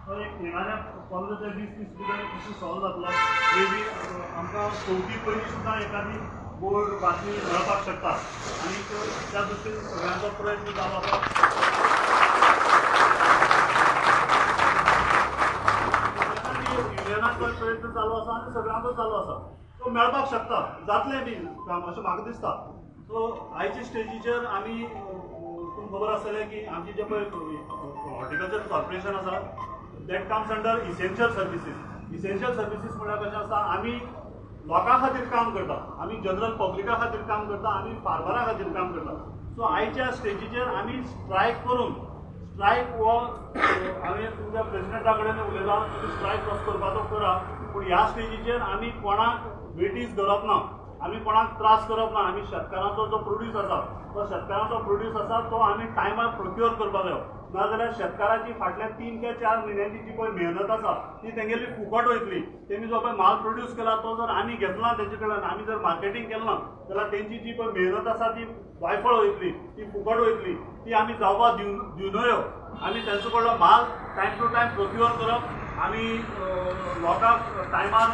तो एक येणाऱ्या 15 ते 20 दीस भितर इशू सॉल्व जातलो. मे बी आमकां चवथी पयलीं सुद्दां एखादी गोड बातमी मेळपाक शकता आनी त्या दृश्टीन सगळ्यांचो प्रयत्न चालू आसा. युनियनाचो प्रयत्न चालू आसा आनी सगळ्यांचो चालू आसा. सो मेळपाक शकता, जातलें बी काम अशें म्हाका दिसता. सो आयचे स्टेजीचेर आमी, तुमकां खबर आसतलें की आमची जे पळय हॉर्टिकल्चर कॉर्पोरेशन आसा, that comes under essential services. Essential services म्हळ्यार कशें आसा, आमी लोकां खातीर काम करता, आमी जनरल पब्लिका खातीर काम करता, आमी फार्मरा खातीर काम करता. सो आयच्या स्टेजीचेर आमी स्ट्रायक करून, स्ट्रायक हो हांवें तुमच्या प्रेसिडेंटा कडेन उलयलां, तुमी स्ट्रायक कसो करपाचो करा, पूण ह्या स्टेजीचेर आमी कोणाक वेटीस धरप ना, आमी कोणाक त्रास करप ना. आमी शेतकारांचो जो प्रोड्यूस आसा, तो शेतकारांचो प्रोड्यूस आसा तो आमी टायमार प्रोक्युअर करपाक जायो. नाजाल्यार शेतकाराची फाटल्या 3 ते 4 म्हयन्यांची जी पळय मेहनत आसा ती तेंगेली फुकट वयतली. तेमी जो पळय माल प्रोड्यूस केला तो जर आमी घेतला तेंचे कडल्यान, आमी जर मार्केटींग केलें ना जाल्यार तेंची जी पळय मेहनत आसा ती वायफळ वयतली, ती फुकट वयतली. ती आमी जावपाक दिवनयो. आमी तेंचे कडलो माल टायम टू टायम प्रोक्युअर करप, आमी लोकांक टायमार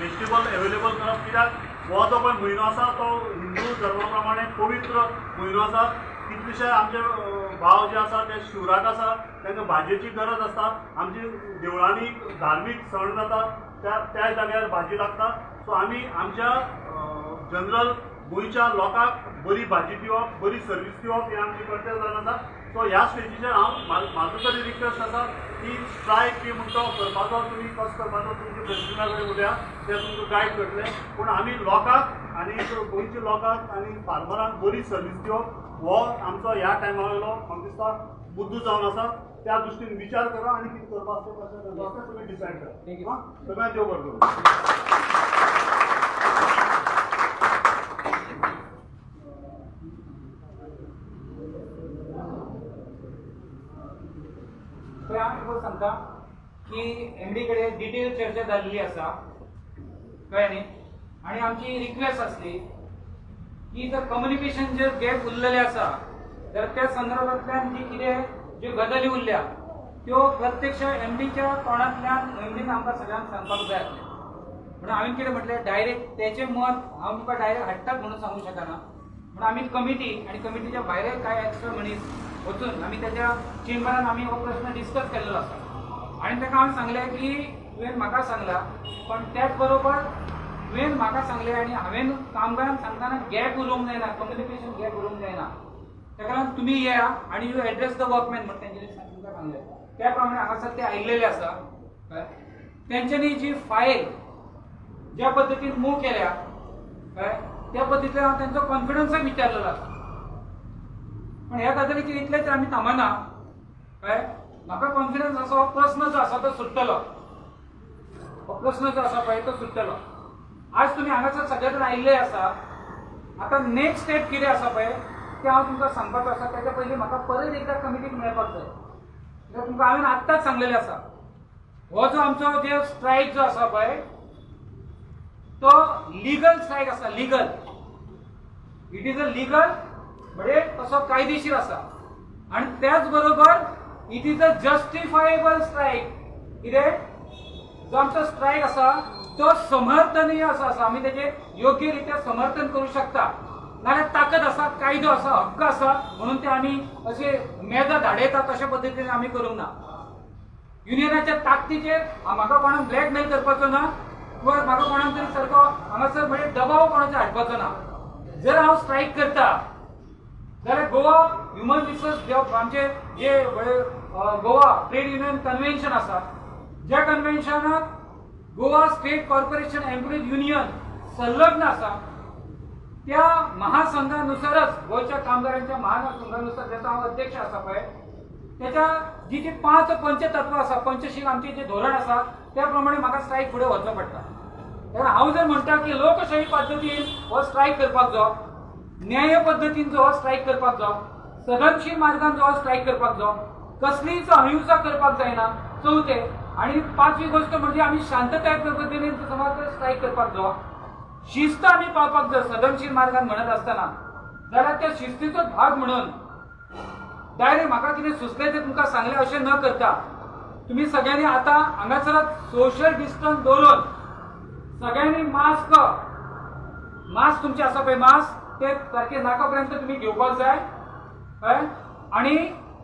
वेजिटेबल एवेलेबल करप, कित्याक हो जो पळय म्हयनो आसा तो हिंदू धर्मा प्रमाणे पवित्र म्हयनो आसा. कितलेशे आमचे भाव जे आसा ते शिवराक आसा, तांकां भाजयेची गरज आसता. आमची देवळांनी धार्मीक सण जाता, त्या त्या जाग्यार भाजी लागता. सो आमी आमच्या जनरल गोंयच्या लोकांक बरी भाजी दिवप, बरी सर्वीस दिवप हें आमचें कर्तव्य जावन आसा. सो ह्या स्टेजीचेर हांव म्हाजो तरी रिक्वेस्ट आसा की स्ट्रायक बी म्हणटा तो करपाचो, तुमी कसो करपाचो तुमच्या प्रेसिडेंटा कडेन उलया, ते तुमकां गायड करतले. पूण आमी लोकांक आनी गोंयच्या लोकांक आनी फार्मरांक बरी सर्वीस दिवप हो आमचो ह्या टायमा वयलो म्हाका दिसता मुद्दो जावन आसा. त्या दृश्टीन विचार करा आनी कितें करपा आसा तें कशें करपा आसा तें तुमी डिसायड करा. आं, सगळ्यांक देव बरें करूं. पळय, हांव तुका सांगता की एमडी कडेन डिटेल चर्चा जाल्ली आसा, कळ्ळें न्ही? आनी आमची रिक्वेस्ट आसली की जर कम्युनिकेशन जर गॅप उरलेले आसा तर त्या संदर्भांतल्यान जी कितें ज्यो गजाली उरल्या त्यो प्रत्यक्ष एमडीच्या तोंडांतल्यान एमडीन आमकां सगळ्यांक सांगपाक जाय आसलें. म्हणून हांवें कितें म्हटलें, डायरेक्ट तेचें मत हांव तुका डायरेक्ट हाडटात म्हणून सांगूंक शकना, म्हणून आमी कमिटी आनी कमिटीच्या भायरे कांय एक्स्ट्रा मनीस वचून आमी त्याच्या चेंबरान आमी हो प्रश्न डिस्कस केल्लो आसा. आनी ताका हांवें सांगलें की तुवें म्हाका सांगला, पण त्याच बरोबर तुवें म्हाका सांगलें आनी हांवें कामगारांक सांगतना गॅप उरोवंक जायना, कम्युनिकेशन गॅप उरोवंक जायना. ताका लागून तुमी येया आनी you address the workmen म्हण तेंच्यांनी तुमकां सांगलें. त्या प्रमाणे हांगासर ते आयिल्लेले आसा, कळ्ळें? तेंच्यांनी जी फायल ज्या पद्दतीन मूव केल्या, कळ्ळें, त्या पद्दतीन हांव तेंचो कॉन्फिडन्सय विचारलेलो आसा. पण ह्या गजालीचेर इतलेच आमी थांबना, कळ्ळें? म्हाका कॉन्फिडन्स आसा, हो प्रस्न जो आसा तो सुट्टलो, हो प्रस्न जो आसा पळय तो सुट्टलो. आज तुमी हांगासर सगळे जाण आयिल्ले आसा. आतां नेक्स्ट स्टेप कितें आसा पळय तें हांव तुमकां सांगपाचो आसा. तेच्या पयलीं म्हाका परत एकदां कमिटीक मेळपाक जाय, कित्याक तुमकां हांवें आत्तांच सांगलेलें आसा, हो जो आमचो जे स्ट्रायक जो आसा पळय तो लिगल स्ट्रायक आसा. Legal, it is a legal, म्हणजे तसो कायदेशीर आसा आणि त्याच बरोबर it is a justifiable strike. कितें, जो आमचो स्ट्रायक आसा तो समर्थनीय असो आसा. आमी तेजे योग्य रित्या समर्थन करूं शकता. नाल्यार ताकद आसा, कायदो आसा, हक्क आसा म्हणून ते आमी अशे मेजां धाडयता तशा पद्दतीन आमी करूंक ना. युनियनाच्या ताकदीचेर म्हाका कोणाक ब्लॅकमेल करपाचो ना किंवा म्हाका कोणाक तरी सारको हांगासर म्हणजे दबाव कोणाचो हाडपाचो ना. जर हांव स्ट्रायक करता जाल्यार गोवा ह्युमन रिसोर्स आमचे जे म्हणजे, गोवा ट्रेड युनियन कन्व्हेन्शन आसा, ज्या कन्व्हेन्शनाक Goa state corporation employees union संलग्न आसा, त्या महासंघानुसारच, गोंयच्या कामगारांच्या महासंघानुसार, ज्याचो हांव अध्यक्ष आसा पळय, त्याच्या जी जी पांच पंचतत्व आसा, पंचशील आमचे जे धोरण आसा, त्या प्रमाणे म्हाका स्ट्रायक फुडें व्हरचो पडटा. कारण हांव जर म्हणटा की लोकशाही पद्दतीन हो स्ट्रायक करपाक जाय, न्याय पद्दतीन जो हो स्ट्रायक करपाक जाय, सदनशील मार्गान जो हो स्ट्रायक करपाक जाय, कसलीच अहिंसा करपाक जायना, चवथे आणि पांचवी गोष्ट म्हणजे आमी शांतताय पद्दतीन समज स्ट्रायक करपाक जाय, शिस्त आमी पाळपाक जाय सदनशील मार्गान म्हणत आसतना, जाल्यार त्या शिस्तीचो भाग म्हणून डायरेक्ट म्हाका कितें सुचलें तें तुमकां सांगलें अशें न करता तुम्ही सगळ्यांनी आता हांगासरच सोशल डिस्टन्स दवरून सगळ्यांनी मास्क मास्क तुमचे आसा पळय मास्क ते सारखे नाका पर्यंत तुम्ही घेवपाक जाय. कळ्ळें? आणि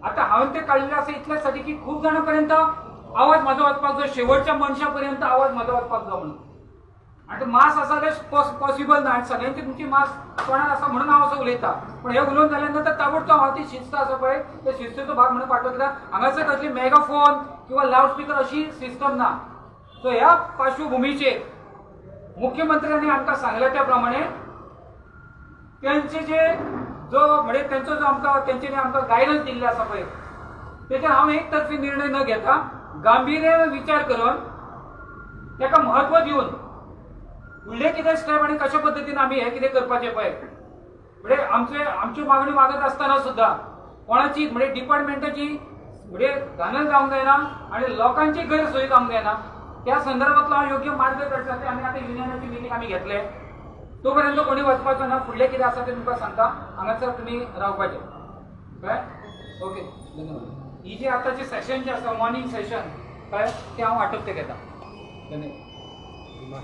आता हांवें ते काडलेले आसा इतल्यासाठी की खूब जाणां पर्यंत आवाज म्हाजो वचपाक जाय, शेवटच्या मनशा पर्यंत आवाज म्हाजो वचपाक जाय म्हणून. आनी मास्क आसा जाल्यार पॉसिबल ना आनी सगळ्यांचे तुमची मास्क तोंडार आसा म्हणून हांव असो उलयता, पण हे उलोवन जाल्या नंतर ताबडतोब हांव ती शिस्त आसा पळय त्या शिस्तेचो भाग म्हणून पाठवता, कित्याक हांगासर कसली मेगाफोन किंवा लावडस्पिकर अशी सिस्टम ना. सो ह्या पार्श्वभुमीचेर मुख्यमंत्र्यांनी आमकां सांगलें त्या प्रमाणे त्यांचे जे जो म्हणजे त्यांचो जो आमकां तेंच्यांनी आमकां गायडन्स दिल्लें आसा पळय तेचेर हांव एक तर्फी निर्णय न घेता गांभीर्यान विचार करून ताका म्हत्व दिवन फुडले कितें स्टेप आनी कशा पद्दतीन आमी हें कितें करपाचें पळय म्हणजे आमचे आमच्यो मागण्यो मागत आसतना सुद्दां कोणाची म्हणजे डिपार्टमेंटाची म्हणजे घाणच जावंक जायना आनी लोकांची गैरसोय जावंक जायना. त्या संदर्भातलो हांव योग्य मार्ग काडटा. आमी आतां युनियनाची मिटींग आमी घेतले, तोपर्यंत कोणी वचपाचो ना. फुडलें कितें आसा तें तुमकां सांगता, हांगासर तुमी रावपाचें. कळ्ळें? ओके, धन्यवाद. ही जी आतांचें सेशन जें आसा मॉर्निंग सेशन, कळ्ळें, तें हांव आटोपते घेता. धन्यवाद.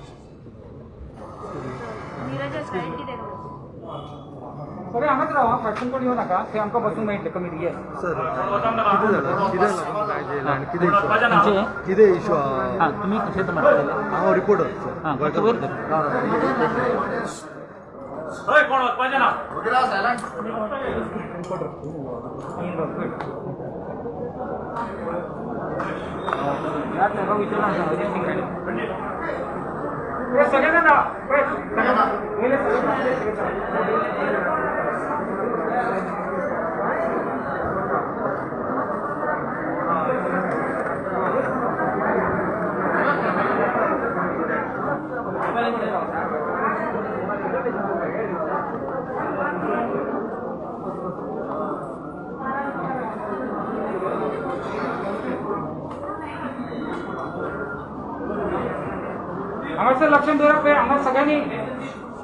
सगळे हांगाच राव, फाटसून कोण येवं नाका, थंय आमकां बसूंक मेळटलें. कमिटी येस. सर, कितें जालां, कितें लागून आयज येयला आनी कितें इशू, कितें इशू? हां, तुमी कशें म्हणटाले? हांव रिपोर्टर सर. हां, वयर धर. हय, कोण वचपाचें ना. सगळ्यांना रावा. हांगासर लक्ष दवरा पळय, हांगा सगळ्यांनी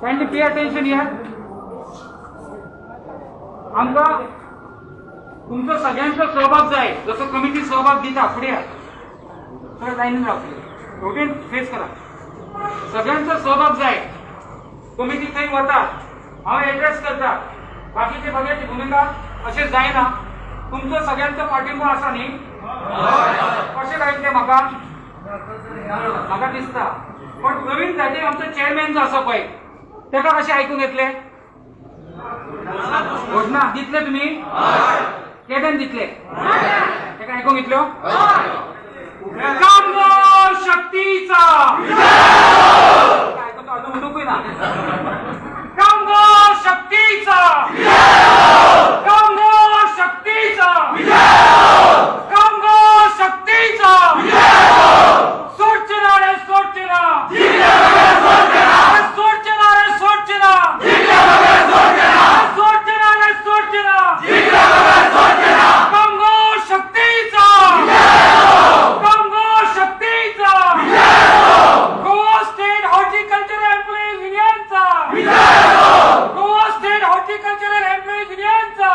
कायंडली पे अटेन्शन here. आमकां तुमचो सगळ्यांचो सहभाग जाय, जसो कमिटी सहभाग दिता. फुडें सगळे लायनीन रावतले, रोटेन फेस करा. सगळ्यांचो सहभाग जाय. कमिटी थंय वता, हांव एड्रेस करता, बाकीचे सगळ्यांची भुमिका अशें जायना. तुमचो सगळ्यांचो पाठिंबो आसा न्ही? कशें कळटलें म्हाका? म्हाका दिसता. पण प्रवीण झांट्ये आमचो चेअरमॅन जो आसा पळय तेका कशें आयकूंक येतलें? घोशणा दितले तुमी? केदन दितले? तेका आयकूंक येतल्यो? कामगार शक्तीचा आयकून अजून म्हणूंकूय ना. कामगार शक्तीचा, कामगार शक्तीचा, कामगार शक्तीचा. सोडचे ना रे, सोडचे ना, सोडचे ना रे, सोडचे ना, सोडचे ना रे, सोडचे ना. कामगार शक्तीचा, कामगार शक्तीचा. गोवा स्टेट हॉर्टिकल्चरल एम्प्लॉईज युनियनचा, गोवा स्टेट हॉर्टिकल्चरल एम्प्लॉईज युनियनचा,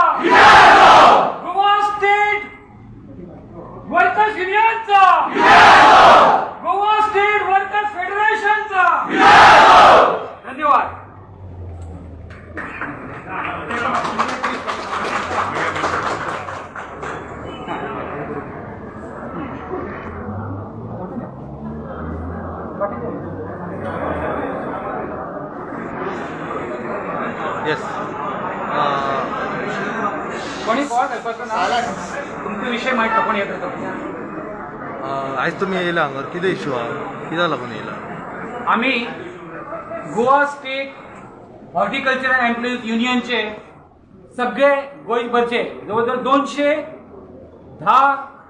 गोवा स्टेट वर्कर्स युनियनचा, गोवा स्टेट वर्कर्स फेडरेशनचा. धन्यवाद. येस. कोणी कॉल करपाचो ना, तुमचे विशय माहिती कोण येत. आयज तुमी येयला हांगर, कितें इशू आहा, कित्याक लागून येयला? आम्ही गोवा स्टेट हॉर्टिकल्चरल एम्प्लॉईज युनियनचे सगळे गोंयभरचे जवळ जवळ 210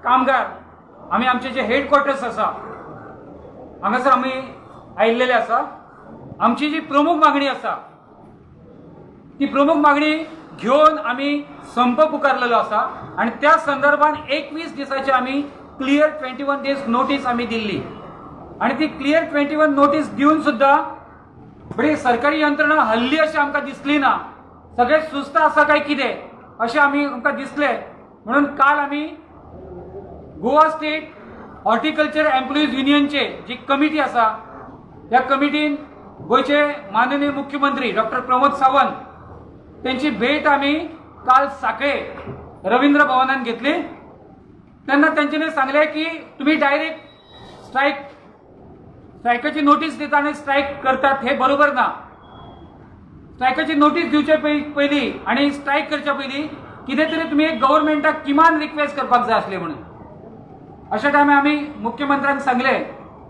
कामगार आमी आमचे जे हेडक्वॉर्टर्स आसा हांगासर आमी आयिल्लेले आसा. आमची जी प्रमुख मागणी आसा ती प्रमुख मागणी घेवन आमी संप पुकारलेलो आसा आनी त्या संदर्भात 21 दिसाची आमी क्लियर 21 डेज नोटीस आमी दिल्ली आनी ती क्लियर 21 नोटीस दिवन सुद्दां बरी सरकारी यंत्रणा हल्ली अशी आमकां दिसली ना. सगळे सुस्त आसा काय कितें अशें आमी आमकां दिसलें, म्हणून काल आमी गोवा स्टेट हॉर्टिकल्चर एम्प्लॉईज युनियनचे जी कमिटी आसा, ह्या कमिटीन गोंयचे माननीय मुख्यमंत्री डॉक्टर प्रमोद सावंत त्यांची भेट आम्ही काल साखळे रवींद्र भवनात घेतली. त्यांना त्यांच्यानी सांगले की तुम्ही डायरेक्ट स्ट्रायकाची नोटीस दिता आणि स्ट्रायक करतात हे बरोबर ना. स्ट्रायकाची नोटीस दिवच्या पयली आणि स्ट्रायक करच्या पयली कितें तरी तुमी एक गव्हर्मेंटाक किमान रिक्वेस्ट करपाक जाय आसली म्हणून. अशा टायमार आमी मुख्यमंत्र्यांक सांगले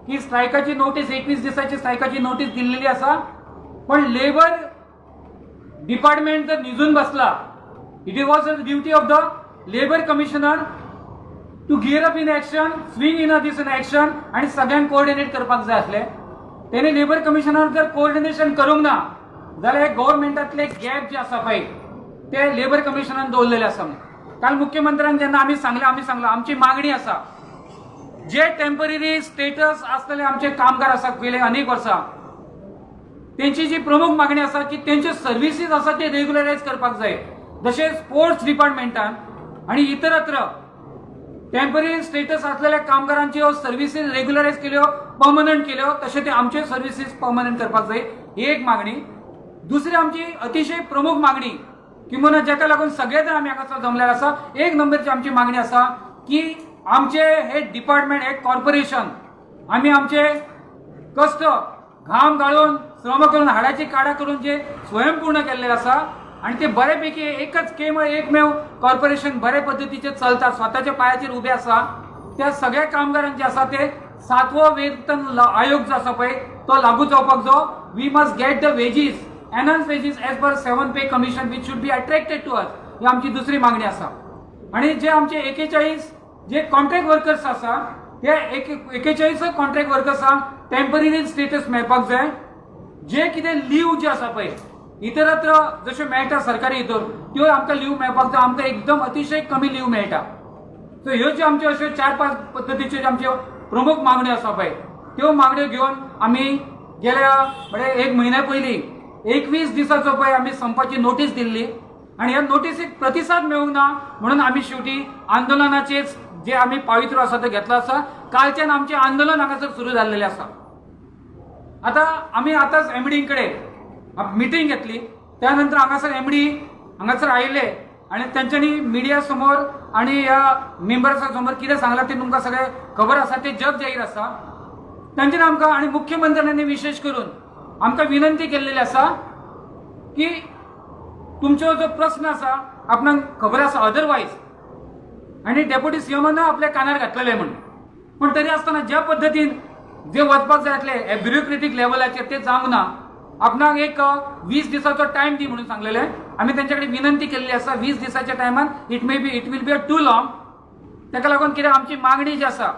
की स्ट्रायकाची नोटीस, 21 दिसाची स्ट्रायकाची नोटीस दिल्लेली आसा, पण लेबर डिपार्टमेंट जर निजून बसला, it was a duty of the labour commissioner to gear up in action, swing in a this in action आणि सगळ्यांक कोऑर्डिनेट करपाक जाय आसले. तेणे लेबर कमिशनर जर कोऑर्डिनेशन करूंक ना जाल्यार हे गव्हर्मेंटातले गॅप जे आसा पळय ते लेबर कमिशनान दवरलेले आसा म्हणून. काल मुख्यमंत्र्यान जेन्ना आमी सांगलें, आमी सांगलां आमची मागणी आसा, जे टेंपररी स्टेटस आसलेले आमचे कामगार आसा गेले अनेक वर्सां, तेंची जी प्रमुख मागणी आसा की तेंच्यो सर्विसीस आसा ते रेग्युलरायज करपाक जाय. जशें स्पोर्ट्स डिपार्टमेंटान आणि इतरत्र टेंपररी स्टेटस असलेल्या कामगारांच्यो सर्विसीस रेग्युलरायज केल्यो, पर्मनंट केल्यो, तशें ते आमच्यो सर्विसीस पर्मनंट करपाक जाय, ही एक मागणी. दुसरी आमची अतिशय प्रमुख मागणी किंवा जाका लागून सगळे जाण आमी हांगासर जमलेले आसा, एक नंबरची आमची मागणी आसा की आमचे हे डिपार्टमेंट, हे कॉर्पोरेशन आमी आमचे कष्ट घाम गाळून, श्रम करून, हाडाची काडा करून जे स्वयंपूर्ण केल्ले आसा आणि ते बऱ्यापैकी एकच केवळ एकमेव कॉर्पोरेशन बऱ्या पद्दतीचे चलता, स्वताच्या पायाचेर उबे आसा, त्या सगळ्या कामगारांचे आसा ते सातवो वेतन आयोग जो आसा पळय तो लागू जावपाक जाय. We must get the wages, enhanced wages as per seven pay commission, which should be attracted to us, ही आमची दुसरी मागणी आसा. आणि जे आमचे 41 जे कॉन्ट्रॅक्ट वर्कर्स आसा, ते 41 कॉन्ट्रॅक्ट वर्कर्सांक टेंपररी स्टेटस मेळपाक जाय. जे कितें लीव जे आसा पळय इतरत्र जश्यो मेळटा सरकारी हितून, त्यो आमकां लीव मेळपाक जाय. आमकां एकदम अतिशय कमी लीव मेळटा. सो ह्यो ज्यो आमच्यो अश्यो चार पांच पद्दतीच्यो ज्यो आमच्यो प्रमुख मागण्यो आसा पळय, त्यो मागण्यो घेवन आमी गेल्या म्हणजे एक म्हयन्या पयलीं 21 दिसाचो पळय आमी संपाची नोटीस दिल्ली आनी ह्या नोटीसीक प्रतिसाद मेळूंक ना म्हणून आमी शेवटी आंदोलनाचेच जे आमी पावित्र्य आसा ते घेतलो आसा. कालच्यान आमचें आंदोलन हांगासर सुरू जाल्लेलें आसा. आता आमी आतांच एमडी कडेन मिटींग घेतली. त्यानंतर हांगासर एमडी हांगासर आयिल्ले आनी तेंच्यांनी मिडिया समोर आनी ह्या मेंबर्सा समोर कितें सांगलां तें तुमकां सगळें खबर आसा, तें जग जाहीर आसा. तेंच्यांनी आमकां आनी मुख्यमंत्र्यांनी विशेश करून आमकां विनंती केल्लेली आसा की तुमचो जो प्रस्न आसा आपणाक खबर आसा, अदरवायज आनी डेप्युटी सीएमान आपल्या कानार घातलेले म्हणून, पूण तरी आसतना ज्या पद्दतीन जे वचपाक जाय आसले ब्युरोक्रेटीक लेवलाचेर ते जावंक ना. आपणाक एक 20 दिसाचो टायम दी म्हणून सांगलेले. आमी तेंच्या कडेन विनंती केल्ली आसा, 20 दिसाच्या टायमान it may be it will be a too long. ताका लागून कितें आमची मागणी जी आसा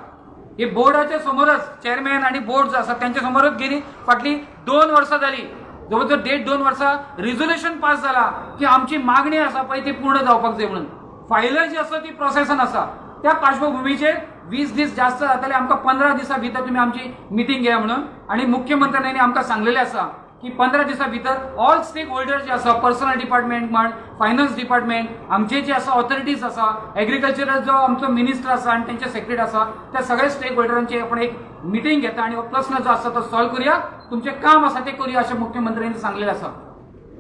ही बोर्डाच्या समोरच, चेअरमॅन आनी बोर्ड जो आसा तेंच्या समोरच गेली. फाटली 2 वर्सां जाली, जवळ जवळ देड दोन वर्सां रिजोल्युशन पास जाला की आमची मागणी आसा पळय ती पूर्ण जावपाक जाय म्हणून. फायलां जी आसा ती प्रोसेसान आसा. त्या पार्श्वभुमीचेर 20 दीस जास्त जातले, आमकां 15 दिसां भितर तुमी आमची मिटींग घेया म्हणून. आनी मुख्यमंत्र्यांनी आमकां सांगलेलें आसा की 15 दिसां भितर ऑल स्टेक होल्डर जे आसा, पर्सनल डिपार्टमेंट म्हण, फायनान्स डिपार्टमेंट, आमचे जे आसा ऑथॉरिटीज आसा, एग्रीकल्चरल जो आमचो मिनिस्टर आसा आनी तेंचे सेक्रेटरी आसा, त्या सगळ्या स्टेक होल्डरांची आपण एक मिटींग घेता आनी हो प्रस्न जो आसा तो सॉल्व करूया, तुमचें काम आसा तें करूया, अशें मुख्यमंत्र्यांनी सांगलेलें आसा.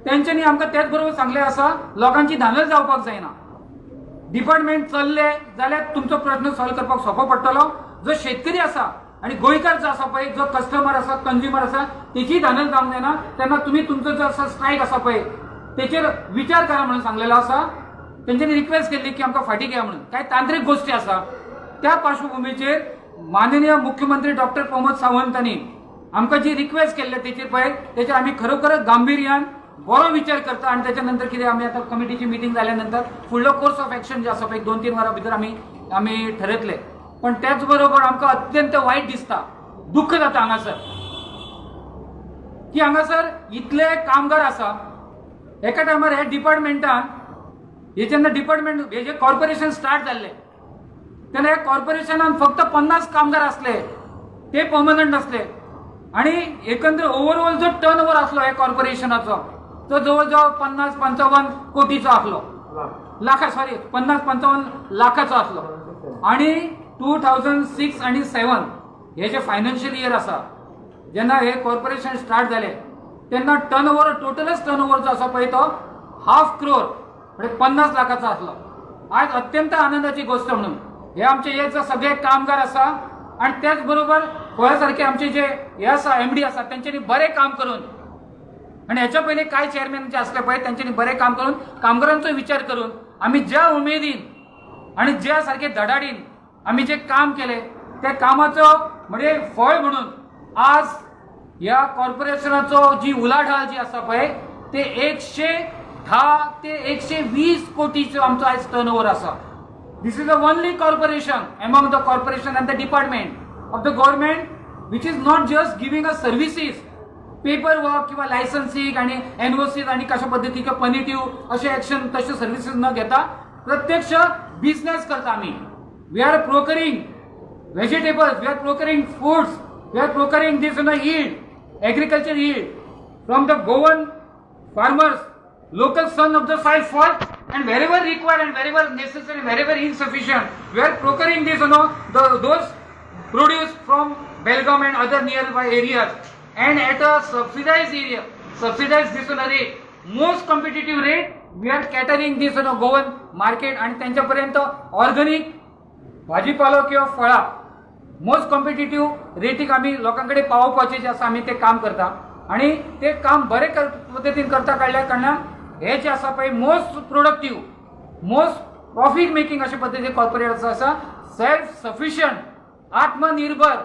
तेंच्यांनी आमकां तेच बरोबर सांगलें आसा, लोकांची धांदल जावपाक जायना. डिपार्टमेंट चल्ले जाल्यार तुमचो प्रश्न सॉल्व करपाक सोंपो पडटलो. जो शेतकरी आसा आनी गोंयकार जो आसा पळय, जो कस्टमर आसा, कंज्युमर आसा, तेची धांदल जावंक जायना. तेन्ना तुमी तुमचो जो आसा स्ट्रायक आसा पळय तेचेर विचार करा म्हणून सांगलेलो आसा. तेंच्यांनी रिक्वेस्ट केल्ली की आमकां फाटीं घेया म्हणून. कांय तांत्रीक गोश्टी आसा. त्या पार्श्वभुमीचेर माननीय मुख्यमंत्री डॉक्टर प्रमोद सावंतांनी आमकां जी रिक्वेस्ट केल्ली तेचेर पळय तेचेर आमी खरोखरच गांभिर्यान बरो विचार करता आनी त्याच्या नंतर कितें आमी आतां कमिटीची मिटींग जाल्या नंतर फुडलो कोर्स ऑफ एक्शन जे आसा पळय 2-3 वरां भितर आमी आमी ठरयतले. पण त्याच बरोबर आमकां अत्यंत वायट दिसता, दुख्ख जाता हांगासर की हांगासर इतले कामगार आसा. एका टायमार हे डिपार्टमेंटान हे जेन्ना डिपार्टमेंट हे जे कॉर्पोरेशन स्टार्ट जाल्लें तेन्ना ह्या कॉर्पोरेशनान फक्त 50 कामगार आसले, ते पर्मनंट नासले आणि एकंदर ओव्हरऑल जो टर्न ओव्हर आसलो ह्या कॉर्पोरेशनाचो तो जवळ जवळ 50-55 कोटीचो आसलो, लाखा, सॉरी, 50-55 लाखाचो आसलो. आणि 2006 आनी 7 हे जे फायनान्शियल इयर आसा, जेन्ना हे कॉर्पोरेशन स्टार्ट जालें तेन्ना टर्न ओवर, टोटलच टर्न ओवर जो आसा पळय तो हाफ क्रोर म्हणजे 50 लाखाचो आसलो. आज अत्यंत आनंदाची गोष्ट म्हणून हे आमचे हे जे सगळे कामगार आसा आणि त्याच बरोबर गोव्या सारखे आमचे जे हे आसा, एमडी आसा, तेंच्यांनी बरें काम करून आणि ह्याच्या पयलीं कांय चेअरमॅन जे आसले पळय तेंच्यांनी बरें काम करून, कामगारांचो विचार करून, आमी ज्या उमेदीन आणि ज्या सारखे धडाडीन आमी जे काम केले त्या कामाचो म्हणजे फळ म्हणून आज ह्या कॉर्पोरेशनाचो जी उलाढाल जी आसा पळय ते 110 ते 120 कोटीचो आमचो आयज टर्न ओवर आसा. This is the only corporation among the corporation and the department of the government which is not just giving a services, paper work किंवा लायसन्सिंग आणि एनओसी आणि कशा पद्दती किंवा पनिटिव्ह असे ऍक्शन, तसे सर्व्हिसेस न घेता प्रत्यक्ष बिझनेस करता आम्ही. We are procuring vegetables, we are procuring foods, we are procuring this yield, agriculture yield from the Goan farmers, local son of the soil first, and wherever required and wherever necessary, wherever insufficient, we are procuring this, those produce from Belgaum and other nearby areas, and at a subsidized area, subsidized this rate, most competitive rate, we are catering this Goan market आणि त्यांच्यापर्यंत organic भाजीपालो किंवा फळां most competitive रेटीक आमी लोकां कडेन पावोवपाचें जें आसा, आमी तें काम करता. आणि ते काम बरे पद्दतीन करता काडल्या कारणान हे जे आसा पळय most productive, most profit making अशे पद्दतीन कॉर्पोरेट आसा. सेल्फ सफिशियंट, आत्मनिर्भर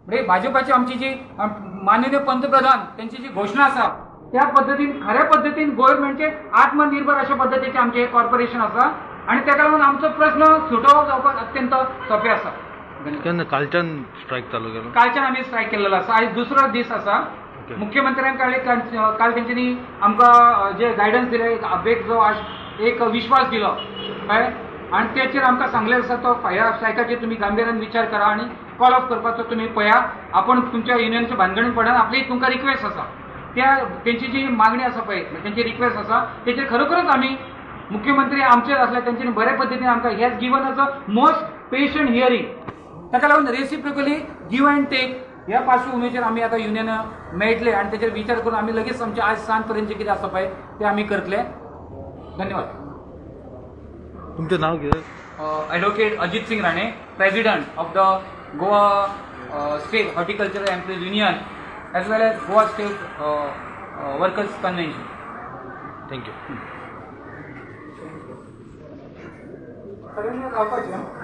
म्हणजे भाजपाची आमची जी माननीय पंतप्रधान त्यांची जी घोषणा आसा त्या पद्दतीन, खऱ्या पद्दतीन गव्हर्नमेंटचे आत्मनिर्भर अशा पद्दतीचे आमचे हे कॉर्पोरेशन आसा आणि ताका लागून आमचो प्रश्न सुटोवप जावपाक अत्यंत सोंपें आसा. धन्यवाद. केन्ना कालच्यान स्ट्रायक चालू केलो? कालच्यान आमी स्ट्रायक केलेलो आसा. आयज दुसरो दीस आसा. मुख्यमंत्र्यान काल काल तेंच्यांनी आमकां जे गायडन्स दिले, एक अबेग जो एक विश्वास दिलो, कळ्ळें, आनी तेचेर आमकां सांगलें आसा तो ह्या स्ट्रायकाचेर तुमी गांभिर्यान विचार करा आनी कॉल ऑफ करपाचो तुमी पळया. आपण तुमच्या युनियनच्या भानगडीन पडना, आपली तुमकां रिक्वेस्ट आसा. त्या तेंची जी मागणी आसा पळय, तेंची रिक्वेस्ट आसा, तेचेर खरोखरच आमी मुख्यमंत्री आमचेर आसले, तेंच्यांनी बऱ्या पद्दतीन आमकां has given us a most patient hearing. ताका लागून रेसिप्रोकली गिव अँड टेक ह्या पार्श्वभूमीचेर आमी आतां युनियन मेळटले आनी तेचेर विचार करून आमी लगेच आमचे आज सांज पर्यंत जे कितें आसा पळय ते आमी करतले. धन्यवाद. तुमचें नाव कितें? Advocate Ajit Singh Rane, President of the Goa State Horticultural Employees Union as well as Goa State Workers Convention. Thank you. सगळ्यांनी रावपाचें.